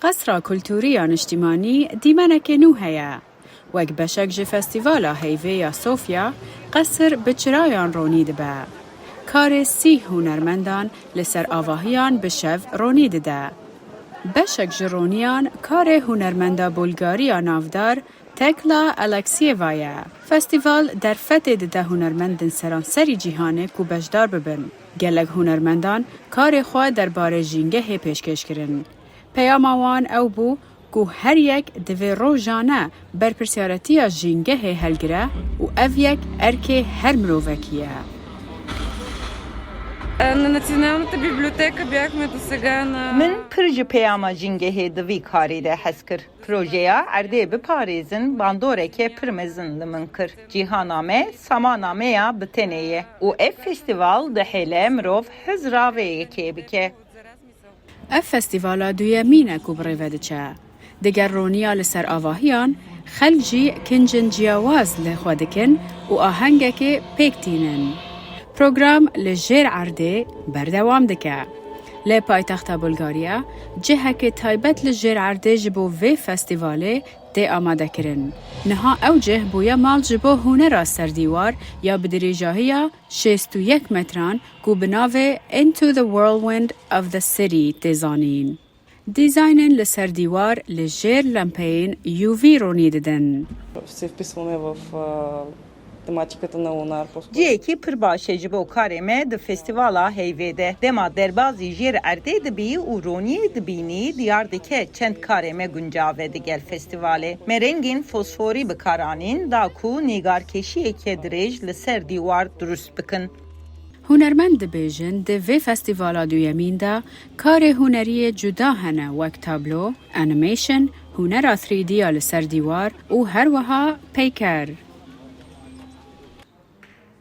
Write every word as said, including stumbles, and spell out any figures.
Qesra Kultûrî ya Niştîmanî dîmenekê nû heye. Wek beşek ji Festîvala Heyvê ya Sofya, qesir bi çirayan ronî dibe. Karê sîh hunermendan li ser avahiyan bi şev ronî dide. Beşek ji roniyan karê hunermenda Bulgarî ya navdar Tekla Aleksiyeva ye. Festîval derfetê dide hunermendên seranserî cîhanê ku beşdar bibin. Gelek hunermendan karê xwe derbarê jîngehê pêşkêş kirin. Peyama wan ew bû ku her yek divê rojane berpirsiyaretiya jîngehê helgire û ev yek erkê her mirovekî ye. На Националната библиотека бяхме досега на... Min pir ji peyama jîngehê di vî karî de hez kir. Projeya erdê biparêzin bandoreke pir mezin li min kir. Cîhana me samana me ya bi tenê ye û ev festîval dihêle mirov hizra vê yekê bike. Ev festîvala duyemîn e ku bi rê ve diçe. Diger roniya li ser avahiyan, xelk jî kincên ciyawaz li xwe dikin û ahengekê pêk tînin. Program li jêr erdê berdewam dike. Li paytexta Bulgarya, cihekê taybet li jêr erdê ji bo vê festîvalê tê amadekirin. Niha ew cih bûye mal ji bo hunera serdîwar ya bi dirêjahiya şêst û yek metran ku bi navê Into the Whirlwind of the City tê zanîn. Dîzaynên li ser dîwar li jêr lempeyên U V ronî didin. Се вписваме в а, тематиката на Лунар. По-скоро. Cihekî pir baş e ji bo karê me di festîvala heyvê de. Dema derbazî jêr erdê dibî û roniyê dibînî, diyar dike çend karê me guncav e digel festîvalê. Me rengên fosforî bi kar anîn da ku nîgarkêşiyeke dirêj li ser dîwar dirust bikin. Hunermend dibêjin, di vê festîvala duyemîn de karê huneriyê cuda hene, wek tablo, animation, hunera three D ya li ser dîwar û her wiha peyker.